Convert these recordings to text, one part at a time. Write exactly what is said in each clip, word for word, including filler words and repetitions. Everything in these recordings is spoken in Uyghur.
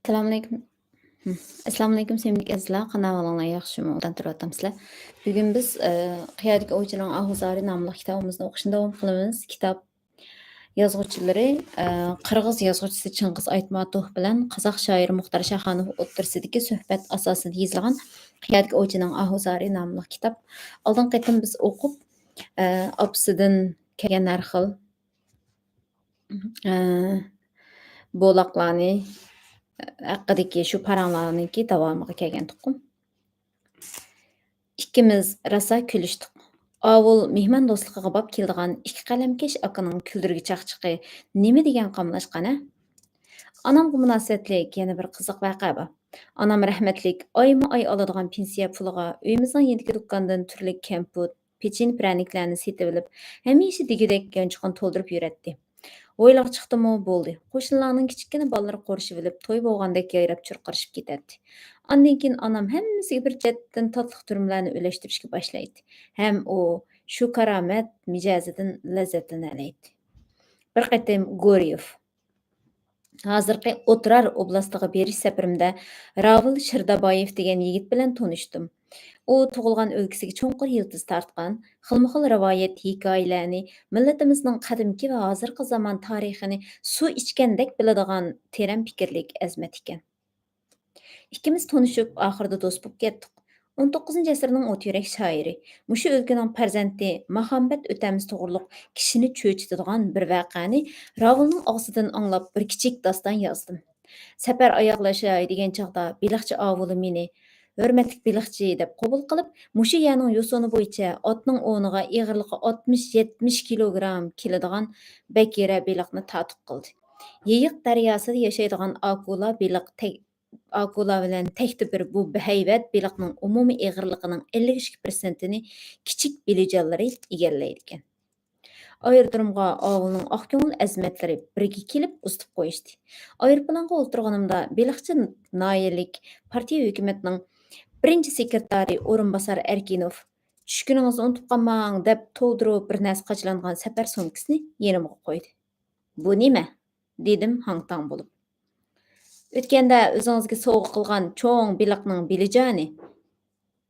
ئەسسالامۇئەلەيكۇم. ھم. ئەسسالامۇئەلەيكۇم، سۆيۈملۈك ئەزىزلەر. قانداق ئەھۋالىڭلار، ياخشىمۇ؟ ئوبدان تۇرۇۋاتامسىلەر؟ بۈگۈن بىز، ئە، قىيادىكى ئوۋچىنىڭ ئاھۇ زارى ناملىق كىتابىمىزنى ئوقۇشنى داۋام قىلىمىز. كىتاب يازغۇچىلىرى، ئە، قىرغىز يازغۇچىسى چىڭغىز ئايتماتوف بىلەن قازاق شائىرى مۇختار شاخانوف ئوتتۇرىسىدىكى سۆھبەت ئاساسىدا يېزىلغان قىيادىكى ئوۋچىنىڭ ئاھۇ زارى ناملىق كىتاب. ئالدىنقى قېتىم بىز ئوقۇپ، ئە، ئاپىسىدىن كەلگەن ھەر خىل ئە، بولاقلارنى ھەققىدىكى شۇ پاراڭلارنىڭكى داۋامىغا كەلگەنتۇققۇ. ئىككىمىز راسا كۈلۈشتۇق. ئاۋۇل مېھمان دوستلۇقىغا باب كېلىدىغان ئىككى قەلەمكەش ئاكىنىڭ كۈلدۈرگۈ چاقچىقى نېمە دېگەن قاملاشقان ھە؟ ئانامغا مۇناسىۋەتلىك يەنە بىر قىزىق ۋەقە بار. ئانام رەھمەتلىك ئايمۇ ئاي ئالىدىغان پېنسىيە پۇلىغا ئۆيىمىزنىڭ يېنىدىكى دۇكاندىن تۈرلۈك كەمپۈت، پېچىنە پىرەنىكلەرنى سېتىۋېلىپ، ھەمىشە دېگۈدەك يانچۇقىنى تولدۇرۇپ يۈرەتتى. ھويلىغا چىقتىمۇ بولدى. قوشنىلارنىڭ كىچىككىنە بالىلىرى قورشىۋېلىپ، توي بولغاندەك يايراپ چۇرقىرىشىپ كېتەتتى. ئاندىن كېيىن ئانام ھەممىسىگە بىر چەتتىن تاتلىق تۈرۈملەرنى ئۈلەشتۈرۈشكە باشلايتتى. ھەم ئۇ شۇ كارامەت مىجەزىدىن لەززەتلىنەلەيتتى. بىر قېتىم گوريېف، ھازىرقى ئوترار ئوبلاستىغا بېرىش سەپىرىمدە راۋۇل شىردابايېف دېگەن يىگىت بىلەن تونۇشتۇم. ئۇ تۇغۇلغان ئۆلكىسىگە چوڭقۇر يىلتىز تارتقان، خىلمۇخىل رىۋايەت، ھېكايىلەرنى، مىللىتىمىزنىڭ قەدىمكى ۋە ھازىرقى زامان تارىخىنى سۇ ئىچكەندەك بىلىدىغان تېرەن پىكىرلىك ئەزىمەت ئىكەن. ئىككىمىز تونۇشۇپ، ئاخىرىدا دوست بولۇپ كەتتۇق. ئون توققۇزىنچى ئەسىرنىڭ ئوتيۈرەك شائىرى، مۇشۇ ئۆلكىنىڭ پەرزەنتى ماخامبەت ئۆتەمىز توغرۇلۇق كىشىنى چۆچۈتىدىغان بىر ۋەقەنى راۋۇلنىڭ ئاغزىدىن ئاڭلاپ، بىر كىچىك داستان يازدىم. سەپەر ئاياغلىشاي دېگەن چاغدا بېلىقچى ئاۋۇلى مېنى ھۆرمەتلىك بېلىقچى دەپ قوبۇل قىلىپ، مۇشۇ يەرنىڭ يوسۇنى بويىچە ئاتنىڭ ئونىغا ئېغىرلىقى ئاتمىش، يەتمىش كىلوگرام كېلىدىغان بەكىرە بېلىقنى تارتۇق قىلدى. يېيىق دەرياسىدا ياشايدىغان ئاكۇلا بېلىق تەك-، ئاكۇلا بىلەن تەكتى بىر بۇ بىھەيۋەت بېلىقنىڭ ئومۇمىي ئېغىرلىقىنىڭ ئەللىك ئىككى پىرسەنتىنى كىچىك بېلىجانلىرى ئىگىلەيدىكەن. ئايرودرومغا ئاۋۇلنىڭ ئاق كۆڭۈل ئەزىمەتلىرى بىرگە كېلىپ ئۇزىتىپ قويۇشتى. ئايروپىلانغا ئولتۇرغىنىمدا بېلىقچى ناھىيەلىك پارتىيە ھۆكۈمىتىنىڭ بىرىنچى سېكرېتارى ئورۇنباسار ئەركىنوف، «چۈشكىنىڭىزنى ئۇنتۇپ قالماڭ» دەپ تولدۇرۇپ بىر نەرسە قاچىلانغان سەپەر سومكىسىنى يېنىمغا قويدى. «بۇ نېمە؟» دېدىم ھاڭ-تاڭ بولۇپ. «ئۆتكەندە ئۆزىڭىزگە سوۋغا قىلغان چوڭ بېلىقنىڭ بېلىجانى.»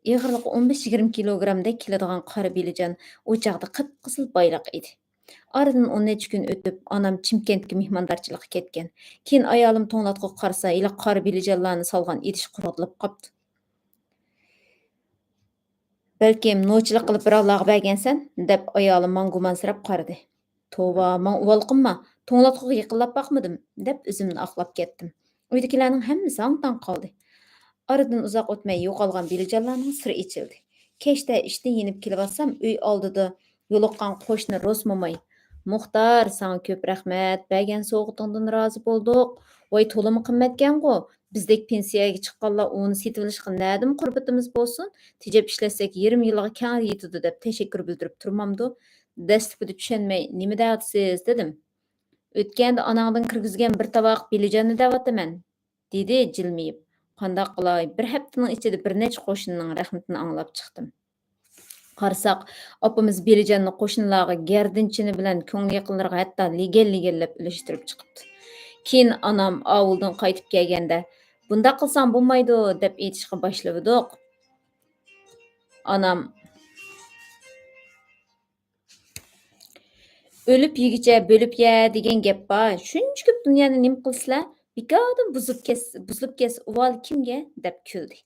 ئېغىرلىقى ئون بەش يىگىرمە كىلوگرامدەك كېلىدىغان قارا بېلىجان ئۇ چاغدا قىپقىزىل بايلىق ئىدى. ئارىدىن ئون نەچچە كۈن ئۆتۈپ، ئانام چىمكەنتكە مېھماندارچىلىققا كەتكەن. كېيىن ئايالىم توڭلاتقۇغا قارىسا، ھېلىقى قارا بېلىجانلارنى سالغان ئىدىش قۇرغىلىپ قاپتۇ. «بەلكىم نوچىلىق قىلىپ بىراۋلارغا بەرگەنسەن؟» دەپ ئايالىم ماڭا گۇمانسىراپ قارىدى. «توۋا، ماڭا ئۇۋالغىنما، توڭلاتقۇغا يېقىنلاپ باقمىدىم» دەپ ئۆزۈمنى ئاقلاپ كەتتىم. ئۆيدىكىلەرنىڭ ھەممىسى ھاڭ-تاڭ قالدى. ئارىدىن ئۇزاق ئۆتمەي يوقالغان بېلىجانلارنىڭ سىرى ئېچىلدى. كەچتە ئىشتىن يېنىپ كېلىۋاتسام، ئۆي ئالدىدا يولۇققان قوشنا روس موماي، «مۇختار، ساڭا كۆپ رەھمەت، بەرگەن سوۋغىتىڭدىن رازى بولدۇق. ۋاي، تولىمۇ قىممەتكەنغۇ. بىزدەك پېنسىيەگە چىققانلار ئۇنى سېتىۋېلىشقا نەدىمۇ قۇربىتىمىز بولسۇن؟ تېجەپ ئىشلەتسەك يېرىم يىلغا كەڭرى يېتىدۇ» دەپ تەشەككۈر بىلدۈرۈپ تۇرمامدۇ؟ دەسلىپىدە چۈشەنمەي، «نېمە دەۋاتىسىز؟» دېدىم. «ئۆتكەندە ئاناڭدىن كىرگۈزگەن بىر تاۋاق بېلىجاننى دەۋاتىمەن» دېدى جىلمىيىپ. قانداق قىلاي، بىر ھەپتىنىڭ ئىچىدە بىر نەچچە قوشنىنىڭ رەھمىتىنى ئاڭلاپ چىقتىم. قارىساق، ئاپىمىز بېلىجاننى قوشنىلارغا گەردىن چىنى بىلەن كۆڭلى يېقىنلىرىغا ھەتتا لېگەن-لېگەنلەپ ئۈلۈشتۈرۈپ چىقىپتۇ. كېيىن ئانام ئاۋۇلدىن قايتىپ كەلگەندە، «بۇنداق قىلساڭ بولمايدۇ» دەپ ئېيتىشقا باشلىۋىدۇق. ئانام، «ئۆلۈپ يېگۈچە بۆلۈپ يە» دېگەن گەپ بار. شۇنچە كۆپ دۇنيانى نېمە قىلىسىلەر؟ بىكاردىن بۇزۇپ كەتسە، بۇزۇلۇپ كەتسە ئۇۋال كىمگە؟ دەپ كۈلدى.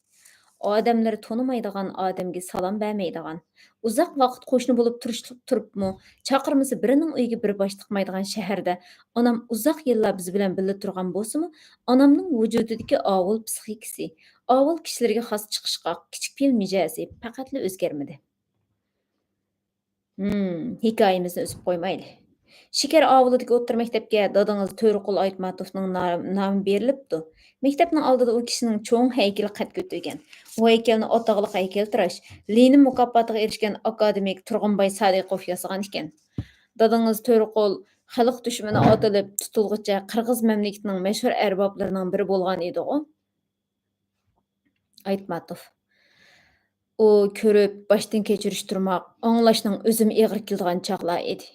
ئادەملىرى تونۇمايدىغان ئادەمگە سالام بەرمەيدىغان، ئۇزاق ۋاقىت قوشنا بولۇپ تۇرۇشلۇق تۇرۇپمۇ، چاقىرمىسا بىرىنىڭ ئۆيىگە بىر باش تىقمايدىغان شەھەردە ئانام ئۇزاق يىللار بىز بىلەن بىللە تۇرغان بولسىمۇ، ئانامنىڭ ۋۇجۇدىدىكى ئاۋۇل پسىخىكىسى، ئاۋۇل كىشىلىرىگە خاس چىقىشقاق، كىچىك پېئىل مىجەزى پەقەتلا ئۆزگەرمىدى. ھىم، ھېكايىمىزنى ئۈزۈپ قويمايلى. شېكەر ئاۋۇلىدىكى ئوتتۇرا مەكتەپكە دادىڭىز تۆرىقۇل ئايتماتوفنىڭ نا-، نامى بېرىلىپتۇ. مەكتەپنىڭ ئالدىدا ئۇ كىشىنىڭ چوڭ ھەيكىلى قەد كۆتۈرگەن. بۇ ھەيكەلنى ئاتاقلىق ھەيكەلتىراش، لېنىن مۇكاپاتىغا ئېرىشكەن ئاكادېمىك تۇرغۇنباي سادىقوف ياسىغان ئىكەن. دادىڭىز تۆرىقۇل خەلق دۈشمىنى ئاتىلىپ تۇتۇلغۇچە قىرغىز مەملىكىتىنىڭ مەشھۇر ئەربابلىرىنىڭ بىرى بولغان ئىدىغۇ؟ ئايتماتوف. ئۇ كۆرۈپ، باشتىن كەچۈرۈش تۇرماق، ئاڭلاشنىڭ ئۆزىمۇ ئېغىر كېلىدىغان چاغلار ئىدى.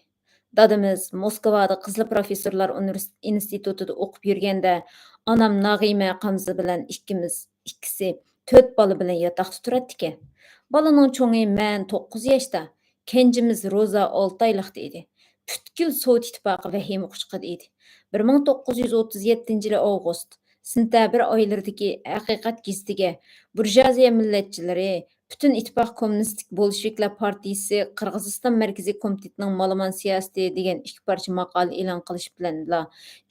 دادىمىز موسكۋادا قىزىل پروفېسسورلار ئۇنىۋېرس-، ئىنستىتۇتىدا ئوقۇپ يۈرگەندە، ئانام ناغىمە قامزا بىلەن ئىككىمىز، ئىككىسى تۆت بالا بىلەن ياتاقتا تۇراتتىكەن. بالىنىڭ چوڭى مەن توققۇز ياشتا، كەنجىمىز روزا ئالتە ئايلىقتا ئىدى. پۈتكۈل سوۋېت ئىتتىپاقى ۋەھىمە قۇچىقىدا ئىدى. بىر مىڭ توققۇز يۈز ئوتتۇز يەتتىنچى يىلى ئاۋغۇست، سېنتەبىر ئايلىرىدىكى ھەقىقەت گېزىتىگە بۇرژۇئازىيە مىللەتچىلىرى، پۈتۈن ئىتتىپاق كوممۇنىستىك بولشېۋىكلار پارتىيىسى، قىرغىزىستان مەركىزىي كومىتېتىنىڭ مالىمان سىياسىتى دېگەن ئىككى پارچە ماقالە ئېلان قىلىش بىلەنلا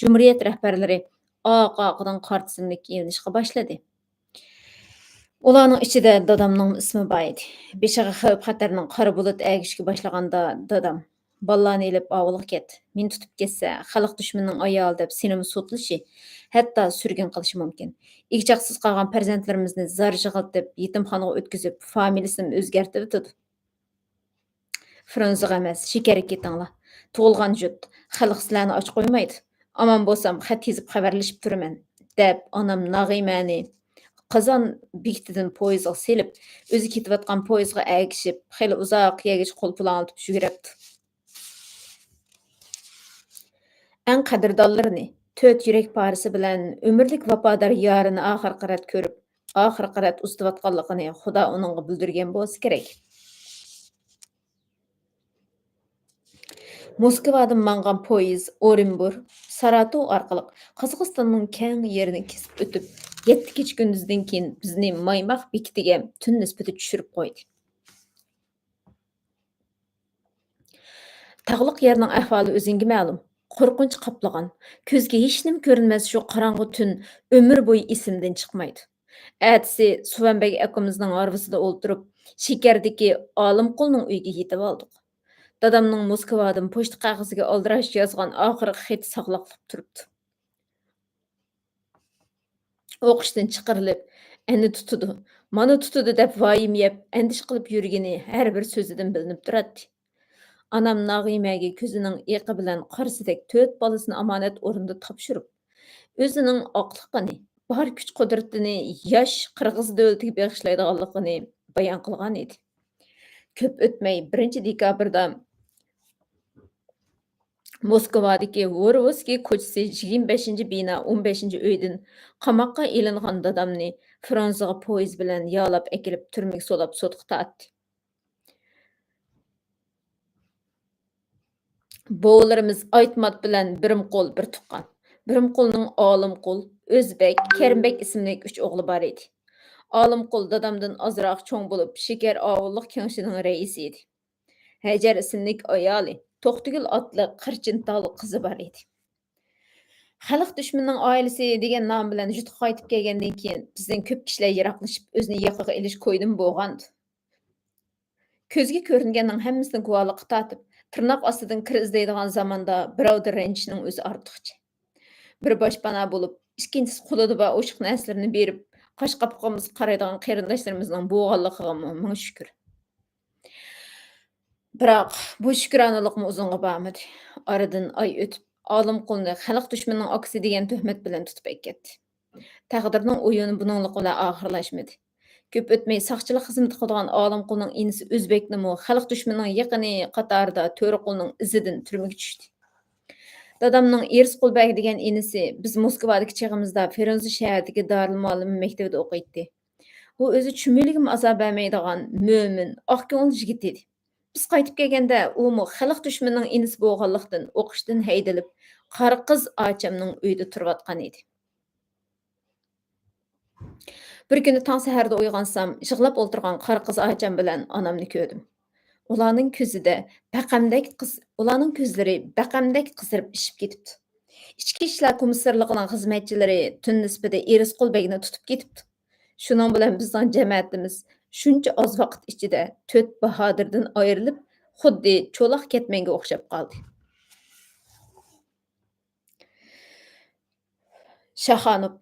جۇمھۇرىيەت رەھبەرلىرى ئارقا-ئارقىدىن قارا تىزىملىك ئېلىنىشقا باشلىدى. ئۇلارنىڭ ئىچىدە دادامنىڭمۇ ئىسمى بار ئىدى. بېشىغا خەۋپ-خەتەرنىڭ قارا بۇلۇت ئەگىشىشكە باشلىغاندا دادام، «بالىلارنى ئېلىپ ئاۋۇلغا كەت، مېنى تۇتۇپ كەتسە، خەلق دۈشمىنىنىڭ ئايالى دەپ سېنىمۇ سوتلىشى، ھەتتا سۈرگۈن قىلىشى مۇمكىن. ئىگە-چاقىسىز قالغان پەرزەنتلىرىمىزنى زار يىغلىتىپ، يېتىمخانىغا ئۆتكۈزۈپ، فامىلىسىنىمۇ ئۆزگەرتىۋېتىدۇ.» «فرېنزىغا ئەمەس، شېكەرگە كېتىڭلار. تۇغۇلغان يۇرت، خەلق سىلەرنى ئاچ قويمايدۇ. ئامان بولسام، خەت يېزىپ خەۋەرلىشىپ تۇرىمەن» دەپ، ئانام ناغىمەنى قازان بېكىتىدىن پويىزغا سېلىپ، ئۆزى كېتىۋاتقان پويىزغا ئەگىشىپ، خېلى ئۇزاق يەرگىچە قول پۇلاڭلىتىپ يۈگۈرۈپتۇ. ئەڭ قەدىردانلىرىنى، تۆت يۈرەك پارىسى بىلەن ئۆمۈرلۈك ۋاپادار يارىنى ئاخىرقى رەت كۆرۈپ، ئاخىرقى رەت ئۇزىتىۋاتقانلىقىنى خۇدا ئۇنىڭغا بىلدۈرگەن بولسا كېرەك. موسكۋادىن ماڭغان پويىز ئورېنبۇر، ساراتوۋ ئارقىلىق قازاقىستاننىڭ كەڭ يېرىنى كېسىپ ئۆتۈپ، يەتتە كېچە-كۈندۈزدىن كېيىن بىزنى مايماق بېكىتىگە تۈن نىسبىتى چۈشۈرۈپ قويدى. تاغلىق يەرنىڭ ئەھۋالى ئۆزۈڭگە مەلۇم. قورقۇنچ قاپلىغان، كۆزگە ھېچنېمە كۆرۈنمەس شۇ قاراڭغۇ تۈن ئۆمۈر بويى ئېسىمدىن چىقمايدۇ. ئەتىسى سۇۋەنبەگ ئاكىمىزنىڭ ھارۋىسىدا ئولتۇرۇپ، شېكەردىكى ئالىمقۇلنىڭ ئۆيىگە يېتىۋالدۇق. دادامنىڭ موسكۋادىن پوچتا قەغىزىگە ئالدىراش يازغان ئاخىرقى خېتى ساقلاقلىق تۇرۇپتۇ. ئوقۇشتىن چىقىرىلىپ، ئەنە تۇتىدۇ، مانا تۇتىدۇ دەپ ۋايىمە يەپ، ئەندىشە قىلىپ يۈرگىنى ھەر بىر سۆزىدىن بىلىنىپ تۇراتتى. ئانام ناغىمەگە كۆزىنىڭ ئېقى بىلەن قارىسىدەك تۆت بالىسىنى ئامانەت ئورنىدا تاپشۇرۇپ، ئۆزىنىڭ ئاقلىقىنى، بار كۈچ-قۇدرىتىنى ياش قىرغىز دۆلىتىگە بېغىشلايدىغانلىقىنى بايان قىلغان ئىدى. كۆپ ئۆتمەي، بىرىنچى دېكابىردا موسكۋادىكى ۋوروۋسكىي كوچىسى يىگىرمە بەشىنچى بىنا ئون بەشىنچى ئۆيدىن قاماققا ئېلىنغان دادامنى فرانسىغا پويىز بىلەن يالاپ ئەكېلىپ، تۈرمىگە سولاپ سوتقا تارتتى. بوۋىلىرىمىز ئايتمات بىلەن بىرىمقۇل بىر تۇغقان. بىرىمقۇلنىڭ ئالىمقۇل، ئۆزبەك، كەرىمبەك ئىسىملىك ئۈچ ئوغلى بار ئىدى. ئالىمقۇل دادامدىن ئازراق چوڭ بولۇپ، شېكەر ئاۋۇللۇق كېڭىشىنىڭ رەئىسى ئىدى. ھەجەر ئىسىملىك ئايالى، توختىگۈل ئاتلىق قىرچىنتال قىزى بار ئىدى. «خەلق دۈشمىنىنىڭ ئائىلىسى» دېگەن نام بىلەن يۇرتقا قايتىپ كەلگەندىن كېيىن، بىزدىن كۆپ كىشىلەر يىراقلىشىپ، ئۆزىنى ياقىغا ئېلىش كويىدىمۇ بولغانىدى. كۆزگە كۆرۈنگەننىڭ ھەممىسىنى گۇۋاھلىققا تارتىپ، تىرناق ئاستىدىن كىر ئىزدەيدىغان زاماندا بىراۋدىن رەنجىشنىڭ ئۆزى ئارتۇقچە. بىر باشپانا بولۇپ، ئىككىنچىسى قولىدا بار ئوشۇق نەرسىلىرىنى بېرىپ، قاش-قاپىقىمىزغا قارايدىغان قېرىنداشلىرىمىزنىڭ بولغانلىقىغىمۇ مىڭ شۈكۈر. بىراق، بۇ شۈكرانىلىقمۇ ئۇزۇنغا بارمىدى. ئارىدىن ئاي ئۆتۈپ، ئالىمقۇلنى خەلق دۈشمىنىنىڭ ئاكىسى دېگەن تۆھمەت بىلەن تۇتۇپ ئەكەتتى. تەقدىرنىڭ ئويۇنى بۇنىڭلىق بىلەن ئاخىرلاشمىدى. كۆپ ئۆتمەي، ساقچىلىق خىزمىتى قىلىدىغان ئالىمقۇلنىڭ ئىنىسى ئۆزبەكنىمۇ خەلق دۈشمىنىنىڭ يېقىنى قاتارىدا تۆرىقۇلنىڭ ئىزىدىن تۈرمىگە چۈشتى. دادامنىڭ ئېرىسقۇل بەگ دېگەن ئىنىسى بىز موسكۋادىكى چېغىمىزدا فرۇنزې شەھىرىدىكى دارىلمۇئەللىمە مەكتىۋىدە ئوقۇيتتى. ئۇ ئۆزى چۈمۈلىگىمۇ ئازار بەرمەيدىغان مۆمىن، ئاق كۆڭۈل يىگىت ئىدى. بىز قايتىپ كەلگەندە، ئۇمۇ خەلق دۈشمىنىنىڭ ئىنىسى بولغانلىقتىن، ئوقۇشتىن ھەيدىلىپ، قارا قىز ئاچامنىڭ ئۆيىدە تۇرۇۋاتقان ئىدى. بىر كۈنى تاڭ سەھەردە ئويغانسام، يىغلاپ ئولتۇرغان قارا قىز ئاچام بىلەن ئانامنى كۆردۈم. ئۇلارنىڭ كۆزىدە بەقەمدەك قىز-، ئۇلارنىڭ كۆزلىرى بەقەمدەك قىزىرىپ ئىششىپ كېتىپتۇ. ئىچكى ئىشلار كومىسسارلىقىنىڭ خىزمەتچىلىرى تۈن نىسبىدە ئېرىسقۇل بەگنى تۇتۇپ كېتىپتۇ. شۇنىڭ بىلەن بىزنىڭ جەمەتىمىز شۇنچە ئاز ۋاقىت ئىچىدە تۆت باھادىردىن ئايرىلىپ، خۇددى چولاق كەتمەنگە ئوخشاپ قالدى. شاخانوف.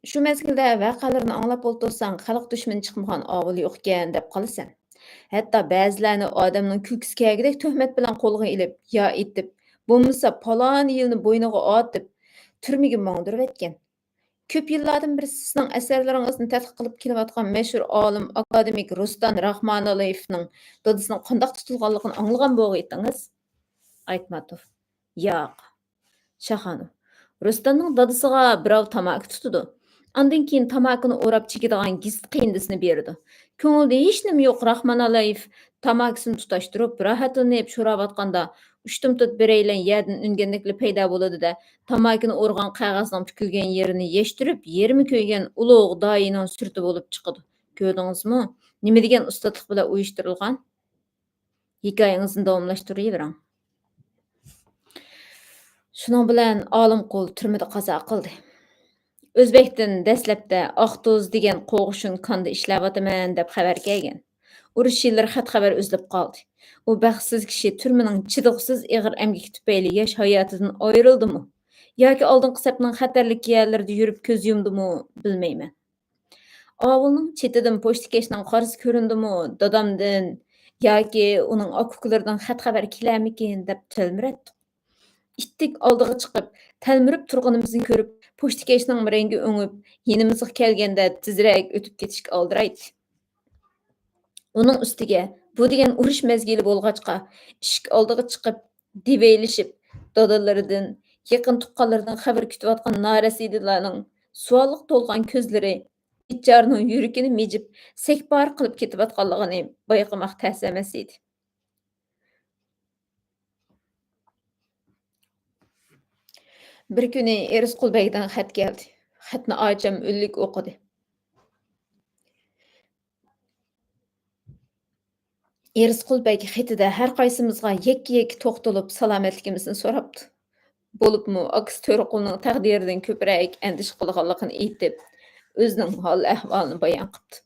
شۇ مەزگىلدە ۋەقەلەرنى ئاڭلاپ ئولتۇرساڭ، خەلق دۈشمىنى چىقمىغان ئاۋۇل يوقكەن دەپ قالىسەن. ھەتتا بەزىلەرنى ئادەمنىڭ كۈلكىسى كەلگۈدەك تۆھمەت بىلەن قولغا ئېلىپ، يا ئېتىپ، بولمىسا پالان يىلنى بوينىغا ئارتىپ، تۈرمىگە ماڭدۇرۇۋەتكەن. كۆپ يىللاردىن بېرى سىزنىڭ ئەسەرلىرىڭىزنى تەتقىق قىلىپ كېلىۋاتقان مەشھۇر ئالىم، ئاكادېمىك رۇستام راخمانلىيېۋنىڭ دادىسىنىڭ قانداق تۇتۇلغانلىقىنى ئاڭلىغان بولغىيتىڭىز؟ ئايتماتوف. ياق. شاخانوف. رۇستەمنىڭ دادىسىغا بىراۋ تاماكا تۇتىدۇ. ئاندىن كېيىن تاماكىنى ئوراپ چېكىدىغان گېزىت قېيىندىسىنى بېرىدۇ. كۆڭلىدە ھېچنېمە يوق راخمان ئالايېف تاماكىسىنى تۇتاشتۇرۇپ، راھەتلىنىپ شوراۋاتقاندا، ئۇشتۇمتۇت بىرەيلەن يەردىن ئۈنگەندەكلا پەيدا بولىدۇ-دە، تاماكىنى ئورىغان قەغەزنىڭ پۈكۈلگەن يېرىنى يەشتۈرۈپ، يېرىمى كۆيگەن ئۇلۇغ دايىنىڭ سۈرىتى بولۇپ چىقىدۇ. كۆردىڭىزمۇ؟ نېمە دېگەن ئۇستاتلىق بىلەن ئۇيۇشتۇرۇلغان؟ ھېكايىڭىزنى داۋاملاشتۇرۇۋېرىڭ. شۇنىڭ بىلەن ئالىمقۇل تۈرمىدە قازا قىلدى. ئۆزبەكتىن دەسلەپتە ئاقتۇز دېگەن قوغۇشۇن كاندا ئىشلەۋاتىمەن دەپ خەۋەر كەلگەن. ئۇرۇش يىللىرى خەت-خەۋەر ئۈزۈلۈپ قالدى. ئۇ بەختسىز كىشى تۈرمىنىڭ چىدىغۇسىز ئېغىر ئەمگىكى تۈپەيلى ياش ھاياتىدىن ئايرىلدىمۇ ياكى ئالدىنقى سەپنىڭ خەتەرلىك يەرلىرىدە يۈرۈپ كۆز يۇمدىمۇ بىلمەيمەن. ئاۋۇلنىڭ چېتىدىن پوچتىكەشنىڭ قارىسى كۆرۈندىمۇ، دادامدىن ياكى ئۇنىڭ ئاكا-ئۇكىلىرىدىن خەت-خەۋەر كېلەرمىكىن دەپ تەلمۈرەتتۇق. ئىتتىك ئالدىغا چىقىپ، تەلمۈرۈپ تۇرغىنىمىزنى كۆرۈپ، پوچتىكەشنىڭ رەڭگى ئۆڭۈپ، يېنىمىزغا كەلگەندە تېزرەك ئۆتۈپ كېتىشكە ئالدىرايتتى. ئۇنىڭ ئۈستىگە بۇ دېگەن ئۇرۇش مەزگىلى بولغاچقا، ئىشىك ئالدىغا چىقىپ، دېۋەيلىشىپ، دادىلىرىدىن، يېقىن تۇغقانلىرىدىن خەۋەر كۈتۈۋاتقان نارەسىدىلەرنىڭ سوئاللىق تولغان كۆزلىرى بىچارىنىڭ يۈرىكىنى مىجىپ، سەكپارە قىلىپ كېتىۋاتقانلىقىنى بايقىماق تەس ئەمەس ئىدى. بىر كۈنى ئېرىسقۇل بەگدىن خەت كەلدى. خەتنى ئاچام ئۈنلۈك ئوقۇدى. ئېرىسقۇل بەگ خېتىدە ھەر قايسىمىزغا يەككە-يەككە توختىلىپ سالامەتلىكىمىزنى سوراپتۇ. بولۇپمۇ ئاكىسى تۆرىقۇلنىڭ تەقدىرىدىن كۆپرەك ئەندىشە قىلىدىغانلىقىنى ئېيتىپ، ئۆزىنىڭ ھال-ئەھۋالىنى بايان قىپتۇ.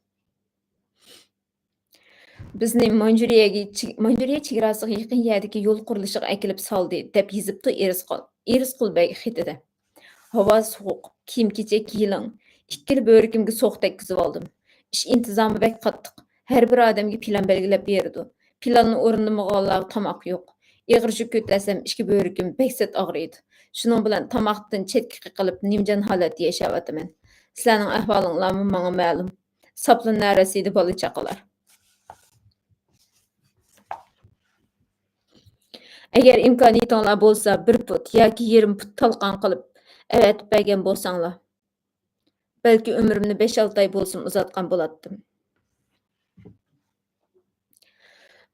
بىزنى مانجۇرىيەگە چې-، مانجۇرىيە چېگراسىغا يېقىن يەردىكى يول قۇرۇلۇشىغا ئەكېلىپ سالدى، دەپ يېزىپتۇ ئېرىسقۇل، ئېرىسقۇل بەگ خېتىدە. ھاۋا سوغۇق، كىيىم-كېچەك يېلىڭ. ئىككىلا بۆرىكىمگە سوغۇق تەگكۈزۈۋالدىم. ئىش ئىنتىزامى بەك قاتتىق. ھەر بىر ئادەمگە پىلان بەلگىلەپ بېرىدۇ. پىلاننى ئورۇندىمىغانلارغا تاماق يوق. ئېغىر يۈك كۆتەرسەم، ئىككى بۆرىكىم بەك سەت ئاغرىيدۇ. شۇنىڭ بىلەن تاماقتىن چەتكە قېقىلىپ، نىمجان ھالەتتە ياشاۋاتىمەن. سىلەرنىڭ ئەھۋالىڭلارمۇ ماڭا مەلۇم. ساپلا نارەسىدە بالا-چاقىلار. ئەگەر ئىمكانىيىتىڭلار بولسا، بىر پۇت ياكى يېرىم پۇت تالقان قىلىپ ئەۋەتىپ بەرگەن بولساڭلار، بەلكى ئۆمرۈمنى بەش-ئالتە ئاي بولسىمۇ ئۇزارتقان بولاتتىم.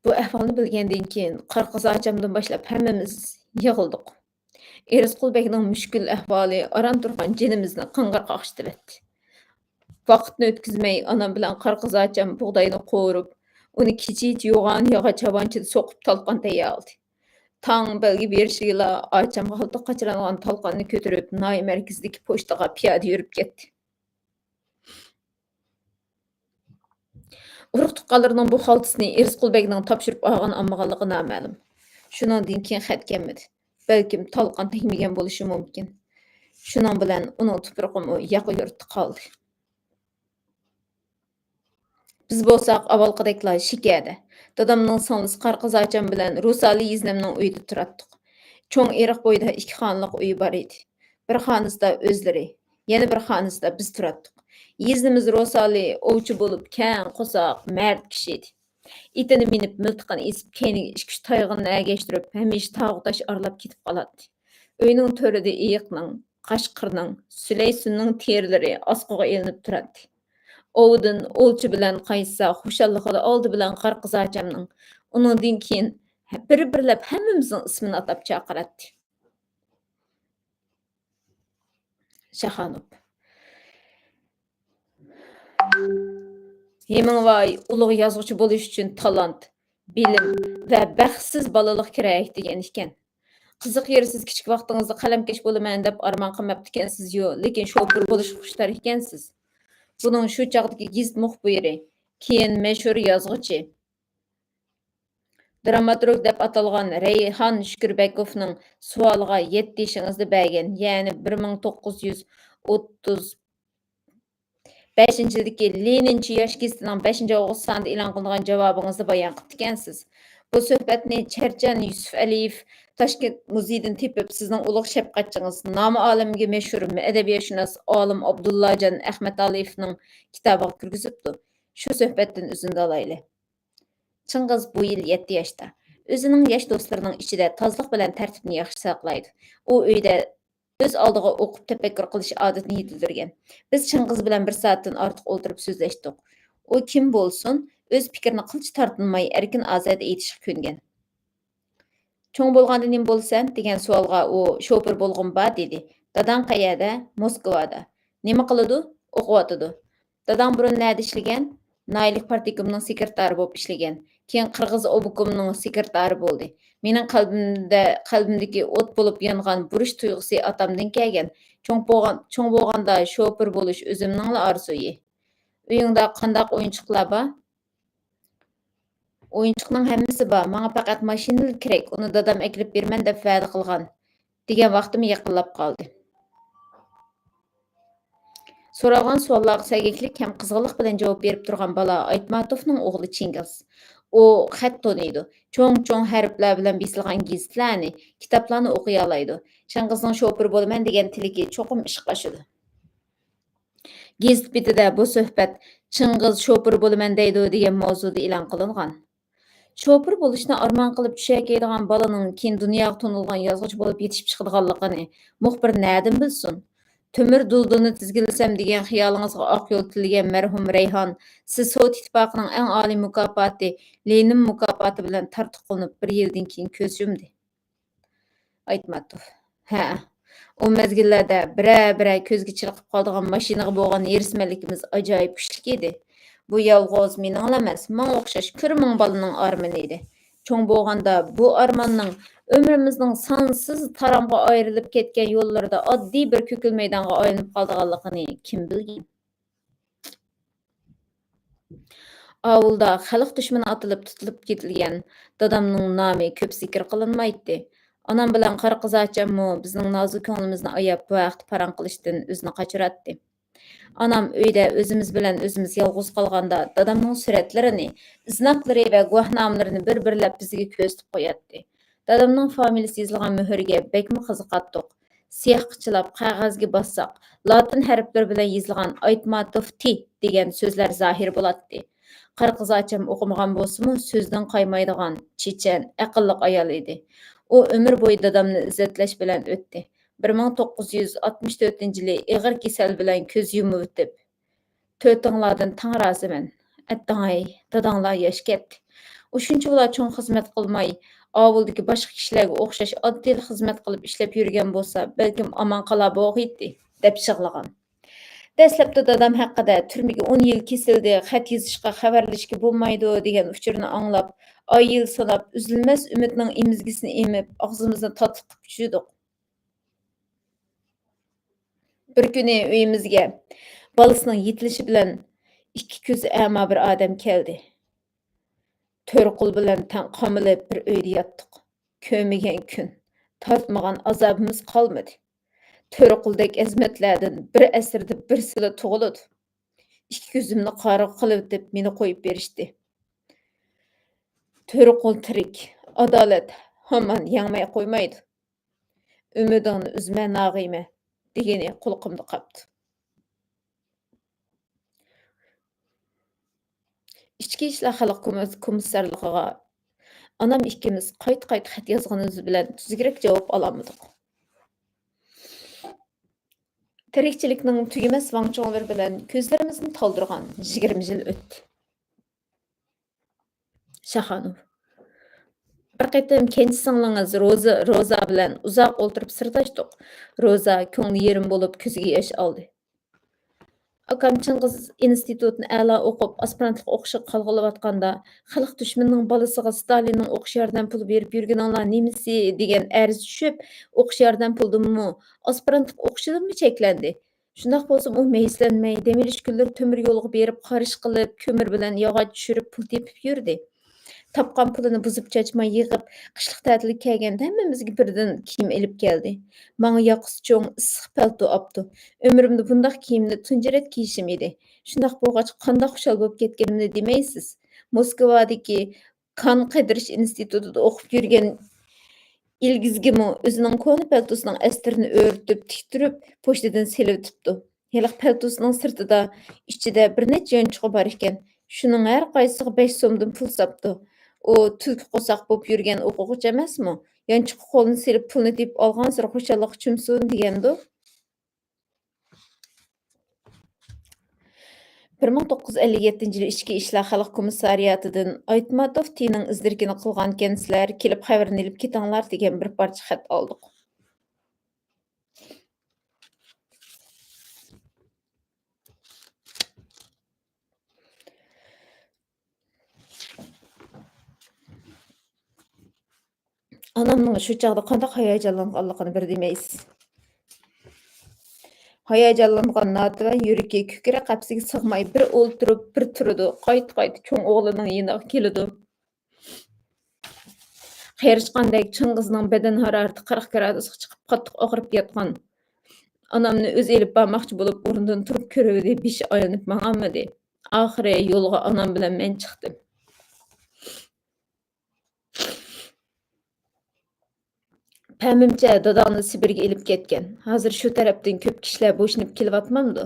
بۇ ئەھۋالنى بىلگەندىن كېيىن، قارا قىزاچامدىن باشلاپ ھەممىمىز يىغلىدۇق. ئېرىسقۇل بەگنىڭ مۈشكۈل ئەھۋالى ئاران تۇرغان جېنىمىزنى قىڭغىر قاقشىتىۋەتتى. ۋاقىتنى ئۆتكۈزمەي، ئانام بىلەن قارا قىزاچام بۇغداينى قورۇپ، ئۇنى كېچىچە يوغان ياغاچ ھاۋانچىدا سوقۇپ تالقان تەييارلىدى. تاڭ بەلگە بېرىشىگىلا ئاچامغا غالتىق قاچىلانغان تالقاننى كۆتۈرۈپ، ناھىيە مەركىزىدىكى پوچتىغا پىيادە يۈرۈپ كەتتى. ئۇرۇق-تۇغقانلىرىنىڭ بۇ خالتىسىنى ئېرىسقۇل بەگنىڭ تاپشۇرۇپ ئالغان ئالمىغانلىقى نامەلۇم. شۇنىڭدىن كېيىن خەت كەلمىدى. بەلكىم تالقان تەگمىگەن بولۇشى مۇمكىن. شۇنىڭ بىلەن ئۇنىڭ تۇپرىقىمۇ ياقا يۇرتتا قالدى. بىز بولساق ئاۋۋالقىدەكلا شىكەدە، دادامنىڭ سىڭلىسى قارا قىزاچام بىلەن رۇسالى يېزنەمنىڭ ئۆيىدە تۇراتتۇق. چوڭ ئېرىق بويىدا ئىككى خانىلىق ئۆيى بار ئىدى. بىر خانىسىدا ئۆزلىرى، يەنە بىر خانىسىدا بىز تۇراتتۇق. يېزنىمىز رۇسالى ئوۋچى بولۇپ، كەڭ قورساق، مەرد كىشى ئىدى. ئېتىنى مىنىپ، مىلتىقىنى ئېسىپ، كەينىگە ئىككى-ئۈچ تايغىنىنى ئەگەشتۈرۈپ، ھەمىشە تاغۇ-تاش ئارىلاپ كېتىپ قالاتتى. ئۆينىڭ تۆرىدە ئېيىقنىڭ، قاشقىرنىڭ، سۈلەيسۈننىڭ تېرىلىرى ئاسقىغا ئېلىنىپ تۇراتتى. ئوۋدىن ئوۋچى بىلەن قايتسا، خۇشاللىقىدا ئالدى بىلەن قارا قىزاچامنىڭ، ئۇنىڭدىن كېيىن بىر-بىرلەپ ھەممىمىزنىڭ ئىسمىنى ئاتاپ چاقىراتتى. شاخانوف. ھېمىڭۋاي ئۇلۇغ يازغۇچى بولۇش ئۈچۈن تالانت، بىلىم ۋە بەختسىز بالىلىق كېرەك دېگەن ئىكەن. قىزىق يېرى سىز كىچىك ۋاقتىڭىزدا قەلەمكەش بولىمەن دەپ ئارمان قىلماپتىكەنسىزيۇ، لېكىن شوپۇر بولۇشقا خۇشتار ئىكەنسىز. بۇنىڭ شۇ چاغدىكى گېزىت مۇخبىرى، كېيىن مەشھۇر يازغۇچى، دراماتورگ دەپ ئاتالغان رەيھان شۈكۈربەكوفنىڭ سوئالىغا يەتتە يېشىڭىزدا بەرگەن، يەنى بىر مىڭ توققۇز يۈز ئوتتۇز بەشىنچى يىلدىكى لېنىنچى ياش گېزىتىنىڭ بەشىنچى ئاۋغۇست سانىدا ئېلان قىلىنغان جاۋابىڭىزدا بايان قىپتىكەنسىز. بۇ سۆھبەتنى چەرچەن يۈسۈپئەلىيېف تاشكەنت مۇزېيىدىن تېپىپ، سىزنىڭ ئۇلۇغ شەپقەتچىڭىز، نامى ئالەمگە مەشھۇر ئەدەبىياتشۇناس ئالىم ئابدۇللاجان ئەخمەتئالىيېۋنىڭ كىتابىغا كىرگۈزۈپتۇ. شۇ سۆھبەتتىن ئۈزۈندە ئالايلى. چىڭغىز بۇ يىل يەتتە ياشتا. ئۆزىنىڭ ياش دوستلىرىنىڭ ئىچىدە تازىلىق بىلەن تەرتىپنى ياخشى ساقلايدۇ. ئۇ ئۆيدە ئۆز ئالدىغا ئوقۇپ تەپەككۇر قىلىش ئادىتىنى يېتىلدۈرگەن. بىز چىڭگىز بىلەن بىر سائەتتىن ئارتۇق ئولتۇرۇپ سۆزلەشتۇق. ئۇ كىم بولسۇن، ئۆز پىكرىنى قىلچە تارتىنماي، ئەركىن-ئازادە ئېيتىشقا كۆنگەن. «چوڭ بولغاندا نېمە بولىسەن؟» دېگەن سوئالغا ئۇ، «شوپۇر بولغۇم بار» دېدى. «داداڭ قەيەردە؟» «موسكۋادا.» «نېمە قىلىدۇ؟» «ئوقۇۋاتىدۇ.» «داداڭ بۇرۇن نەدە ئىشلىگەن؟» «ناھىيەلىك پارتكومنىڭ سېكرېتارى بولۇپ ئىشلىگەن. كېيىن قىرغىز ئوبكومنىڭ سېكرېتارى بولدى.» مېنىڭ قەلبىمدە، قەلبىمدىكى ئوت بولۇپ يانغان بۇرچ تۇيغۇسى ئاتامدىن كەلگەن. «چوڭ بولغان، چوڭ بولغاندا شوپۇر بولۇش ئۆزۈمنىڭلا ئارزۇيى.» «ئۆيۈڭدە قانداق ئويۇنچۇقلار بار؟» «ئويۇنچۇقنىڭ ھەممىسى بار، ماڭا پەقەت ماشىنىلا كېرەك، ئۇنى دادام ئەكېلىپ بېرىمەن دەپ ۋەدە قىلغان» دېگەن ۋاقتىم يېقىنلاپ قالدى. سورالغان سوئاللارغا سەگەكلىك ھەم قىزغىنلىق بىلەن جاۋاب بېرىپ تۇرغان بالا ئايتماتوفنىڭ ئوغلى چىڭگىز. ئۇ خەت تونۇيدۇ، چوڭ-چوڭ ھەرپلەر بىلەن بېسىلغان گېزىتلەرنى، كىتابلارنى ئوقۇيالايدۇ. چىڭگىزنىڭ «شوپۇر بولىمەن» دېگەن تىلىكى چوقۇم ئىشقا ئاشىدۇ. گېزىت بېتىدە بۇ سۆھبەت «چىڭگىز شوپۇر بولىمەن دەيدۇ» دېگەن ماۋزۇدا ئېلان قىلىنغان. شوپۇر بولۇشنى ئارمان قىلىپ چۈشەكەيدىغان بالىنىڭ كېيىن دۇنياغا تونۇلغان يازغۇچى بولۇپ يېتىشىپ چىقىدىغانلىقىنى مۇخبىر نەدىن بىلسۇن؟ تۆمۈر دۇلدۇلنى تىزگىنلىسەم دېگەن خىيالىڭىزغا ئاق يول تىلىگەن مەرھۇم رەيھان، سىز سوۋېت ئىتتىپاقىنىڭ ئەڭ ئالىي مۇكاپاتى، لېنىن مۇكاپاتى بىلەن تارتۇق قىلىنىپ، بىر يىلدىن كېيىن كۆز يۇمدى. ئايتماتوف. ھە، ئۇ مەزگىللەردە بىرەر-بىرەر كۆزگە چېلىقىپ قالىدىغان ماشىنىغا بولغان ھېرىسمەنلىكىمىز ئاجايىپ كۈچلۈك ئىدى. بۇ يالغۇز مېنىڭلا ئەمەس، ماڭا ئوخشاش كۈرمىڭ بالىنىڭ ئارمىنى ئىدى. چوڭ بولغاندا بۇ ئارماننىڭ ئۆمرىمىزنىڭ سانسىز تارامغا ئايرىلىپ كەتكەن يوللىرىدا ئاددىي بىر كۆكۈل مەيدانغا ئايلىنىپ قالىدىغانلىقىنى كىم بىلگەن؟ ئاۋۇلدا خەلق دۈشمىنى ئاتىلىپ تۇتۇلۇپ كېتىلگەن دادامنىڭ نامى كۆپ زىكىر قىلىنمايتتى. ئانام بىلەن قارا قىزاچاممۇ بىزنىڭ نازۇك كۆڭلىمىزنى ئاياپ، بۇ ھەقتە پاراڭ قىلىشتىن ئۆزىنى قاچۇراتتى. ئانام ئۆيدە ئۆزىمىز بىلەن ئۆزىمىز يالغۇز قالغاندا، دادامنىڭ سۈرەتلىرىنى، ئىزنالىرى ۋە گۇۋاھنامىلىرىنى بىر-بىرلەپ بىزگە كۆرسىتىپ قوياتتى. دادامنىڭ فامىلىسى يېزىلغان مۆھۈرگە بەكمۇ قىزىقاتتۇق. سىياھقا چىلاپ قەغەزگە باسساق، لاتىن ھەرپلىرى بىلەن يېزىلغان «ئايتماتوف تى» دېگەن سۆزلەر زاھىر بولاتتى. قارا قىزاچام ئوقۇمىغان بولسىمۇ، سۆزدىن قايمايدىغان، چېچەن، ئەقىللىق ئايال ئىدى. ئۇ ئۆمۈر بويى دادامنى ئىززەتلەش بىلەن ئۆتتى. بىر مىڭ توققۇز يۈز ئاتمىش تۆتىنچى يىلى ئېغىر كېسەل بىلەن كۆز يۇمۇۋېتىپ، تۆتۈڭلاردىن تاڭ رازىمەن. ئەتتىڭاي، داداڭلار ياش كەتتى. ئۇ شۇنچىۋالا چوڭ خىزمەت قىلماي، ئاۋۇلدىكى باشقا كىشىلەرگە ئوخشاش ئاددىيلا خىزمەت قىلىپ ئىشلەپ يۈرگەن بولسا، بەلكىم ئامان قالار بولغىيتتى، دەپ يىغلىغان. دەسلەپتە دادام ھەققىدە تۈرمىگە ئون يىل كېسىلدى، خەت يېزىشقا، خەۋەرلىشىشكە بولمايدۇ، دېگەن ئۇچۇرنى ئاڭلاپ، ئاي-يىل ساناپ، ئۈزۈلمەس ئۈمىدنىڭ ئېمىزگىسىنى ئېمىپ، ئاغزىمىزنى تاتلىق قىلىپ چۈشىدۇق. بىر كۈنى ئۆيىمىزگە بالىسىنىڭ يېتىلىشى بىلەن ئىككى كۆزى ئەما بىر ئادەم كەلدى. تۆرە قول بىلەن تەڭ قامىلىپ بىر ئۆيدە ياتتۇق. كۆرمىگەن كۈن، تارتمىغان ئازابىمىز قالمىدى. تۆرە قۇلدەك ئەزىمەتلەردىن بىر ئەسىردە بىرسىلا تۇغۇلىدۇ. ئىككى كۆزۈمنى قارىغۇ قىلىۋېتىپ، مېنى قويۇپ بېرىشتى. تۆرە قۇل تىرىك، ئادالەت ھامان يەڭمەي قويمايدۇ. ئۈمىدىڭنى ئۈزمە، ناغىمە، دېگىنى قۇلىقىمدا قاپتۇ. ئىچكى ئىشلار خەلق كومىس-، كومىسسارلىقىغا ئانام ئىككىمىز قايتا-قايتا خەت يازغىنىمىز بىلەن تۈزۈكرەك جاۋاب ئالالمىدۇق. تىرىكچىلىكنىڭ تۈگىمەس ۋاڭ-چۇڭلىرى بىلەن كۆزلىرىمىزنى تولدۇرغان يىگىرمە يىل ئۆتتى. شاخانوف. بىر قېتىم كەنجى سىڭلىڭىز روزا، روزا بىلەن ئۇزاق ئولتۇرۇپ سىرداشتۇق. روزا كۆڭلى يېرىم بولۇپ كۆزىگە ياش ئالدى. ئاكام چىڭگىز ئىنستىتۇتنى ئەلا ئوقۇپ، ئاسپىرانتلىق ئوقۇشىغا قالغىلىۋاتقاندا، خەلق دۈشمىنىنىڭ بالىسىغا ستالىننىڭ ئوقۇش ياردەم پۇلى بېرىپ يۈرگىنىڭلار نېمىسى دېگەن ئەرز چۈشۈپ، ئوقۇش ياردەم پۇلىدىنمۇ، ئاسپىرانتلىق ئوقۇشىدىنمۇ چەكلەندى. شۇنداق بولسىمۇ ئۇ مەيۈسلەنمەي، دەم ئېلىش كۈنلىرى تۆمۈر يولغا بېرىپ، قارىش قىلىپ، كۆمۈر بىلەن ياغاچ چۈشۈرۈپ، پۇل تېپىپ يۈردى. تاپقان پۇلىنى بۇزۇپ چاچماي يىغىپ، قىشلىق تەتىلگە كەلگەندە ھەممىمىزگە بىردىن كىيىم ئېلىپ كەلدى. ماڭا ياقىسى چوڭ، ئىسسىق پەلتو ئاپتۇ. ئۆمرۈمدە بۇنداق كىيىمنى تۇنجى رەت كىيىشىم ئىدى. شۇنداق بولغاچقا، قانداق خۇشال بولۇپ كەتكىنىمنى دېمەيسىز. موسكۋادىكى كان قىدىرىش ئىنستىتۇتىدا ئوقۇپ يۈرگەن ئىلگىزگىمۇ ئۆزىنىڭ كونا پەلتوسىنىڭ ئەستىرىنى ئۆرتۈپ، تىكتۈرۈپ، پوچتىدىن سېلىۋېتىپتۇ. ھېلىقى پەلتوسىنىڭ سىرتىدا، ئىچىدە بىر نەچچە يانچۇقى بار ئىكەن. شۇنىڭ ھەر قايسىسىغا بەش سومدىن پۇل ساپتۇ. ئۇ تۈلكە قورساق بولۇپ يۈرگەن ئوقۇغۇچى ئەمەسمۇ؟ يانچۇققا قولىنى سېلىپ، پۇلنى تېپىپ ئالغانسېرى خۇشاللىققا چۆمسۇن دېگەندۇ. بىر مىڭ توققۇز يۈز ئەللىك يەتتىنچى يىلى ئىچكى ئىشلار خەلق كومىسسارىياتىدىن «ئايتماتوف تىنىڭ ئىز-دېرىكىنى قىلغانكەنسىلەر، كېلىپ خەۋىرىنى ئېلىپ كېتىڭلار» دېگەن بىر پارچە خەت ئالدۇق. ئانامنىڭ شۇ چاغدا قانداق ھاياجانلانغانلىقىنى بىر دېمەيسىز. ھاياجانلانغان ناتىۋە يۈرىكى كۆكرەك قەپىسىگە سىغماي، بىر ئولتۇرۇپ، بىر تۇرىدۇ، قايتا-قايتا چوڭ ئوغلىنىڭ يېنىغا كېلىدۇ. قېرىشقاندەك چىڭ قىزنىڭ بەدەن ھارارىتى قىرىق گرادۇسقا چىقىپ، قاتتىق ئاغرىپ ياتقان ئانامنى ئۆزى ئېلىپ بارماقچى بولۇپ، ئورنىدىن تۇرۇپ كۆرۈۋىدى، بېشى ئايلىنىپ ماڭالمىدى. ئاخىرى يولغا ئانام بىلەن مەن چىقتىم. پەمىمچە، داداڭنى سىبىرگە ئېلىپ كەتكەن. ھازىر شۇ تەرەپتىن كۆپ كىشىلەر بوشىنىپ كېلىۋاتمامدۇ؟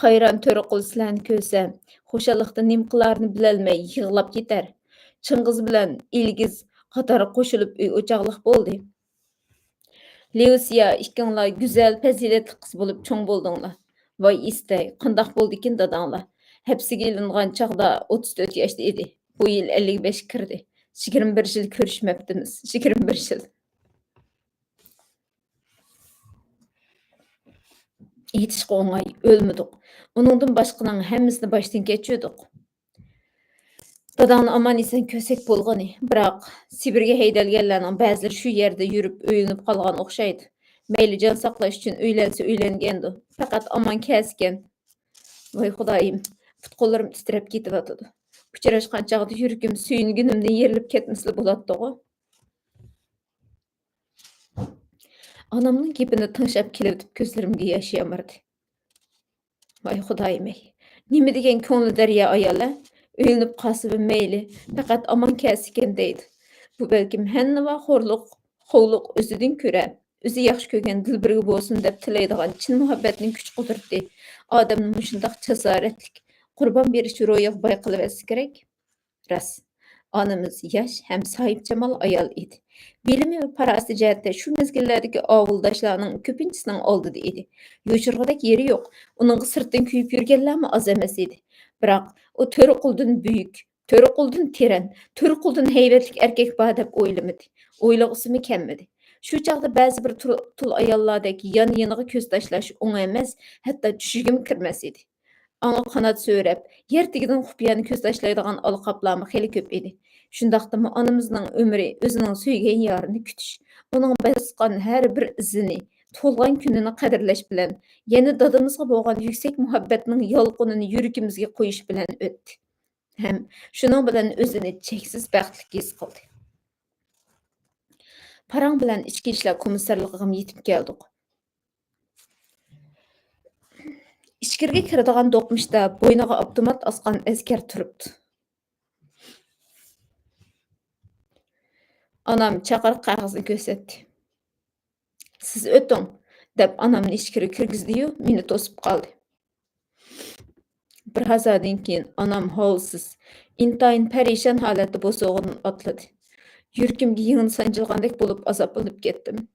قايران تۆرە قۇل سىلەرنى كۆرسە، خۇشاللىقتىن نېمە قىلارىنى بىلەلمەي يىغلاپ كېتەر. چىڭغىز بىلەن ئىلگىز قاتارغا قوشۇلۇپ ئۆي ئوچاقلىق بولدى. ليۇسىيا، ئىككىڭلار گۈزەل، پەزىلەتلىك قىز بولۇپ چوڭ بولدۇڭلار. ۋاي ئىستەي، قانداق بولدىكىن داداڭلار؟ ھەپسىگە ئېلىنغان چاغدا ئوتتۇز تۆت ياشتا ئىدى. بۇ يىل ئەللىك بەشكە كىردى. يىگىرمە بىر يىل كۆرۈشمەپتىمىز. يىگىرمە بىر يىل. ئېيتىشقا ئوڭاي، ئۆلمىدۇق. ئۇنىڭدىن باشقىنىڭ ھەممىسىنى باشتىن كەچۈردۇق. داداڭنى ئامان-ئېسەن كۆرسەك بولغىنى. بىراق، سىبىرگە ھەيدەلگەنلەرنىڭ بەزىلىرى شۇ يەردە يۈرۈپ ئۆيلىنىپ قالغان ئوخشايدۇ. مەيلى، جان ساقلاش ئۈچۈن ئۆيلەنسە ئۆيلەنگەندۇ. پەقەت ئامان كەلسىكەن. ۋاي خۇدايىم، پۇت-قوللىرىم تىترەپ كېتىۋاتىدۇ. ئۇچراشقان چاغدا يۈرىكىم سۆيۈنگىنىمدىن يېرىلىپ كەتمىسىلا بولاتتىغۇ. ئانامنىڭ گېپىنى تىڭشاپ كېلىۋېتىپ كۆزلىرىمگە ياش يامرىدى. ۋاي خۇدايىم-ئەي، نېمە دېگەن كۆڭلى دەريا ئايال-ە؟ ئۆيلىنىپ قالسىمۇ مەيلى، پەقەت ئامان كەلسىكەن دەيدۇ. بۇ بەلكىم ھەننىۋا خورلۇق، خوۋلۇق ئۆزىدىن كۆرە، ئۆزى ياخشى كۆرگەن دىلبىرىگە بولسۇن دەپ تىلەيدىغان چىن مۇھەببەتنىڭ كۈچ-قۇدرىتى ئادەمنى مۇشۇنداق جاسارەتلىك، قۇربان بېرىش روھىغا باي قىلىۋەتسە كېرەك. راست، ئانىمىز ياش ھەم ساھىبجامال ئايال ئىدى. بىلىمى ۋە پاراسىتى جەھەتتە شۇ مەزگىللەردىكى ئاۋۇلداشلارنىڭ كۆپىنچىسىنىڭ ئالدىدا ئىدى. يوشۇرغۇدەك يېرى يوق. ئۇنىڭغا سىرتتىن كۆيۈپ يۈرگەنلەرمۇ ئاز ئەمەس ئىدى. بىراق، ئۇ تۆرىقۇلدىن بۈيۈك، تۆرىقۇلدىن تېرەن، تۆرىقۇلدىن ھەيۋەتلىك ئەركەك بار دەپ ئويلىمىدى. ئئويلىغۇسىمۇ كەلمىدى. شۇ چاغدا بەزى بىر تۇل-، تۇل ئاياللاردەك يان-يېنىغا كۆز تاشلاش ئوڭ ئەمەس، ھەتتا چۈشىگىمۇ كىرمەس ئىدى. ئاڭا قانات سۆرەپ، يەر تېگىدىن خۇپىيانە كۆز تاشلايدىغان ئالقاپلارمۇ خېلى كۆپ ئىدى. شۇنداقتىمۇ ئانىمىزنىڭ ئۆمرى ئۆزىنىڭ سۆيگەن يارىنى كۈتۈش، ئۇنىڭ باسقان ھەر بىر ئىزىنى، تۇغۇلغان كۈنىنى قەدىرلەش بىلەن، يەنە دادىمىزغا بولغان يۈكسەك مۇھەببەتنىڭ يالقۇنىنى يۈرىكىمىزگە قويۇش بىلەن ئۆتتى. ھەم شۇنىڭ بىلەن ئۆزىنى چەكسىز بەختلىك ھېس قىلدى. پاراڭ بىلەن ئىچكى ئىشلار كومىسسارلىقىغىمۇ يېتىپ كەلدۇق. ئىچكىرىگە كىرىدىغان دوقمۇشتا بوينىغا ئاپتومات ئاسقان ئەسكەر تۇرۇپتۇ. ئانام چاقىرىق قەغىزىنى كۆرسەتتى. «سىز ئۆتۈڭ» دەپ ئانامنى ئىچكىرىگە كىرگۈزدى-يۇ، مېنى توسۇپ قالدى. بىر ھازادىن كېيىن ئانام ھالسىز، ئىنتايىن پەرىشان ھالەتتە بوسۇغىدىن ئاتلىدى. يۈرىكىمگە يىڭنە سانجىلغاندەك بولۇپ ئازابلىنىپ كەتتىم.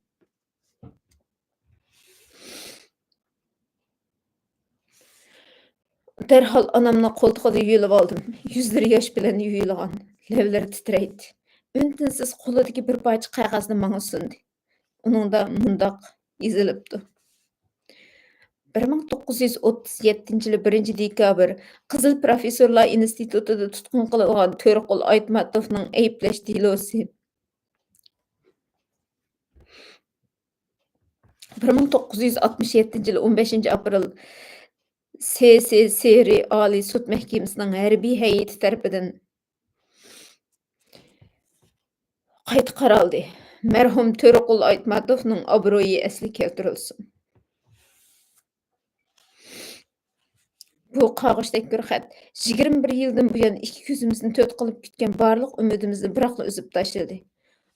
دەرھال ئانامنىڭ قولتۇقىدا يۆلىۋالدىم. يۈزلىرى ياش بىلەن يۇيۇلغان، لەۋلىرى تىترەيتتى. ئۈن-تىنسىز قولىدىكى بىر پارچە قەغەزنى ماڭا سۇندى. ئۇنىڭدا مۇنداق يېزىلىپتۇ: «بىر مىڭ توققۇز يۈز ئوتتۇز يەتتىنچى يىلى بىرىنچى دېكابىر قىزىل پروفېسسورلار ئىنستىتۇتىدا تۇتقۇن قىلىنغان تۆرىقۇل ئايتماتوفنىڭ ئەيىبلەش دېلوسى. بىر مىڭ توققۇز يۈز ئاتمىش يەتتىنچى يىلى ئون بەشىنچى ئاپرېل سسسر ئالىي سوت مەھكىمىسىنىڭ ھەربىي ھەيئىتى تەرىپىدىن قايتا قارالدى. مەرھۇم تۆرىقۇل ئايتماتوفنىڭ ئابرۇيى ئەسلىگە كەلتۈرۈلسۇن.» بۇ قارغۇشتەك بىر خەت يىگىرمە بىر يىلدىن بۇيان ئىككى كۆزىمىزنى تۆت قىلىپ كۈتكەن بارلىق ئۈمىدىمىزنى بىراقلا ئۈزۈپ تاشلىدى.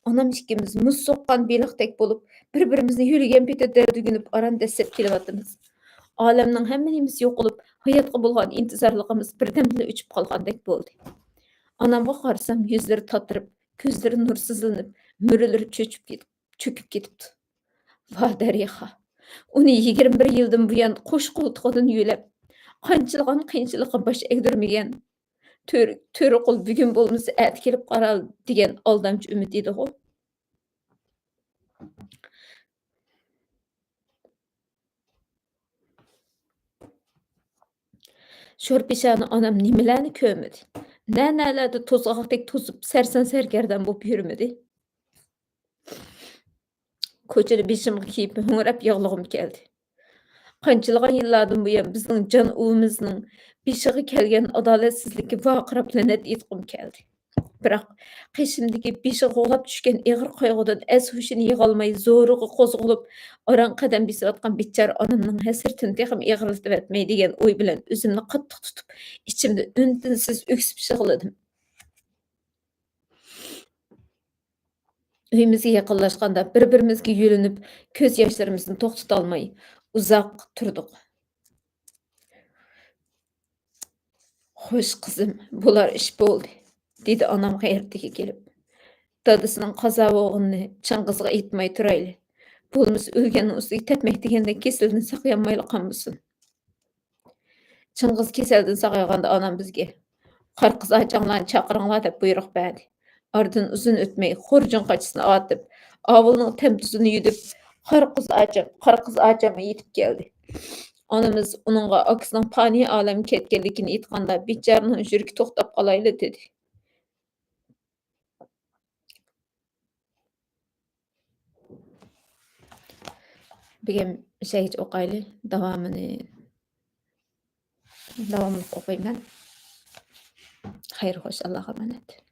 ئانام ئىككىمىز مۇز سوققان بېلىقتەك بولۇپ، بىر-بىرىمىزنى يۆلىگەن پېتى دەردۈگىنىپ ئاران دەسسەپ كېلىۋاتىمىز. ئالەمنىڭ ھەممە نېمىسى يوقىلىپ، ھاياتقا بولغان ئىنتىزارلىقىمىز بىردەمدىلا ئۆچۈپ قالغاندەك بولدى. ئانامغا قارىسام، يۈزلىرى تاتىرىپ، كۆزلىرى نۇرسىزلىنىپ، مۈرىلىرى چۆچۈپ كېتىپ، چۆكۈپ كېتىپتۇ. ۋا دەرياخا! ئۇنى يىگىرمە بىر يىلدىن بۇيان قوش قولتۇقىدىن يۆلەپ، قانچىلىغان قىيىنچىلىققا باش ئەگدۈرمىگەن، تۆرە، تۆرە قۇل بۈگۈن بولمىسا ئەتە كېلىپ قالار دېگەن ئالدامچى ئۈمىد ئىدىغۇ. شورپىشانى ئانام نېمىلەرنى كۆرمىدى؟ نە-نەلەردە توزغاقتەك توزۇپ، سەرسان-سەرگەردان بولۇپ يۈرمىدى؟ كوچىدا بېشىمغا كىيىپ، ھۆڭرەپ يىغلىغۇم كەلدى. قانچىلىغان يىللاردىن بۇيان بىزنىڭ جان ئۇۋىمىزنىڭ بېشىغا كەلگەن ئادالەتسىزلىككە ۋارقىراپ لەنەت ئېيتقۇم كەلدى. بىراق، قېشىمدىكى بېشىغا غۇلاپ چۈشكەن ئېغىر قايغۇدىن ئەس-ھوشىنى يىغالماي، زورىغا قوزغىلىپ، ئاران قەدەم بېسىۋاتقان بىچارە ئانامنىڭ ھەسرىتىنى تېخىمۇ ئېغىرلىتىۋەتمەي دېگەن ئوي بىلەن ئۆزۈمنى قاتتىق تۇتۇپ، ئىچىمدە ئۈن-تىنسىز ئۆكسۈپ يىغلىدىم. ئۆيىمىزگە يېقىنلاشقاندا، بىر-بىرىمىزگە يۆلىنىپ، كۆز ياشلىرىمىزنى توختىتالماي ئۇزاق تۇردۇق. «خوش، قىزىم، بولار ئىش بولدى»، دېدى ئانام غەيرىتىگە كېلىپ. «دادىسىنىڭ قازا بولغىنىنى چىڭغىزغا ئېيتماي تۇرايلى. بولمىسا ئۆلگەننىڭ ئۈستىگە تەپمەك دېگەندەك كېسىلدىن ساقىيالمايلا قالمىسۇن.» چىڭغىز كېسەلدىن ساقايغاندا ئانام بىزگە، «قارا قىز ئاچاڭلارنى چاقىرىڭلار» دەپ بۇيرۇق بەردى. ئارىدىن ئۇزۇن ئۆتمەي، خۇرجۇن قاچىسىنى ئاتىپ، ئاۋۇلنىڭ تەم-تۇزىنى يۈدۈپ، «قارا قىز ئاچام، قارا قىز ئاچام» يېتىپ كەلدى. ئانىمىز ئۇنىڭغا ئاكىسىنىڭ پانىي ئالەمگە كەتكەنلىكىنى ئېيتقاندا، بىچارىنىڭ يۈرىكى توختاپ قالايلا دېدى. بۈگۈن شەيچە ئوقايلى. داۋامىنى، داۋاملىق ئوقۇيمەن. خەير، خوش، ئاللاغا ئامانەت.